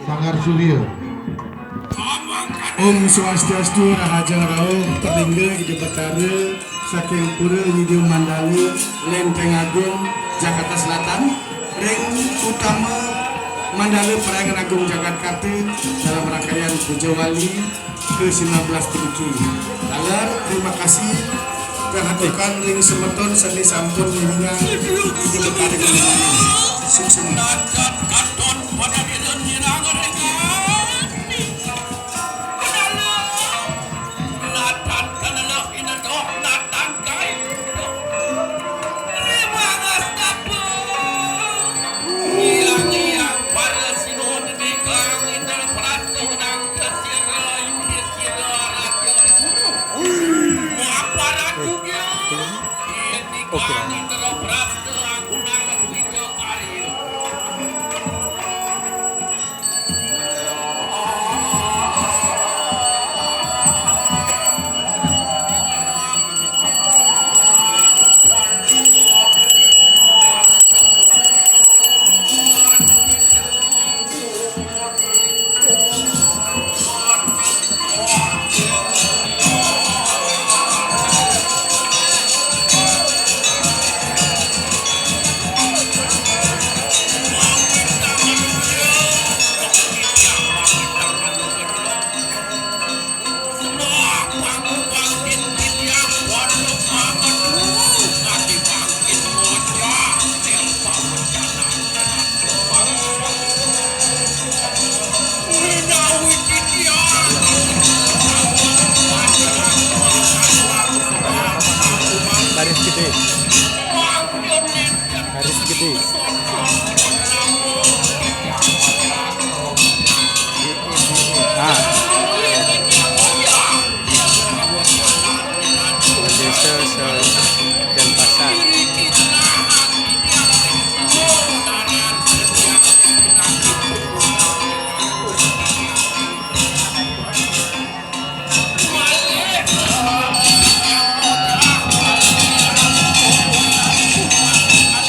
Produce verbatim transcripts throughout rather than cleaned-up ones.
Sanggar Surya. Om Swastiastu, rahajeng rauh, palingga Ida Betara saking Pura Widya Mandala, Lenteng Agung, Jakarta Selatan, ring utama Mandala Parhyangan Agung Jagat Karta dalam rangkaian Puja Wali ke sembilan belas puniki. Taler, terima kasih katuhunan ring semeton sane sampun ngiringang Ida Betara. Suksma. Oke. Baris gede. Baris gede. Ah. Desa se-, Denpasar.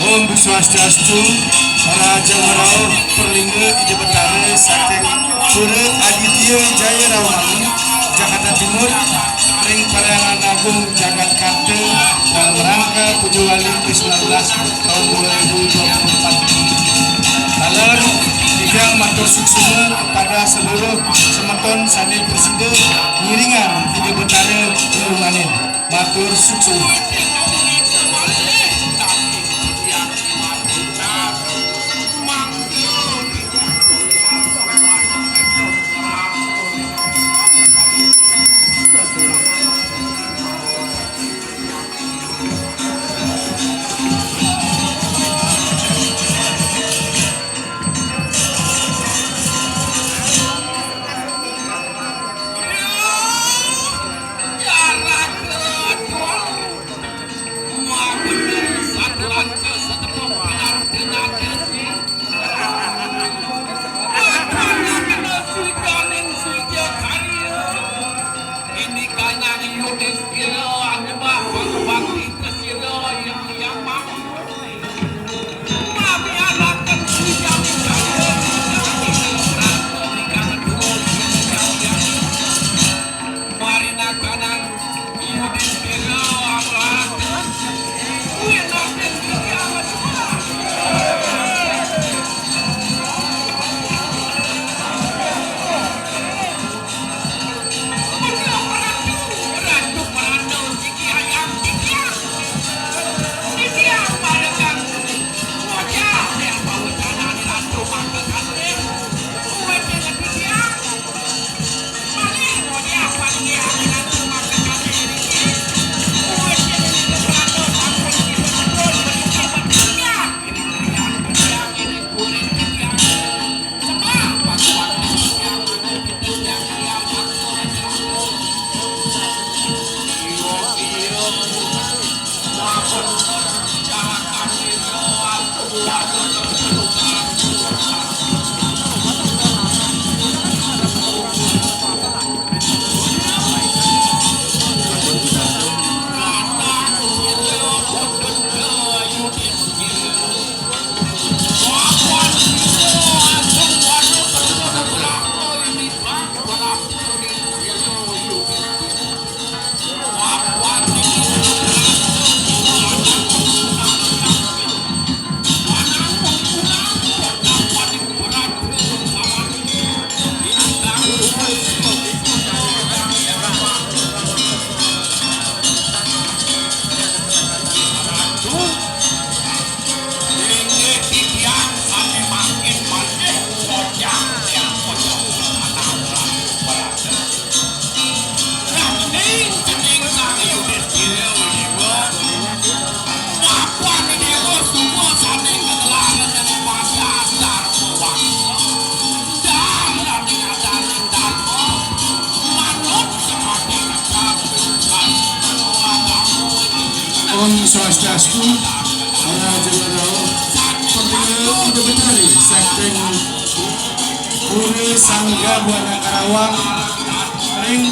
Om Swastiastu, rahajeng rauh, palingga Ida Betara saking Pura Aditya Jaya Rawamangun, Jakarta Timur, ring Parhyangan Agung Jagat Karta dalam rangka Puja Wali ke sembilan belas tahun dua ribu dua puluh empat. Taler, titiang matur suksma kepada seluruh semeton sane prasida ngiringang Ida Betara ngrungunin. Matur suksma. Astu, para jero, penting untuk mencari setting Puri Sangga Buana Karawang ring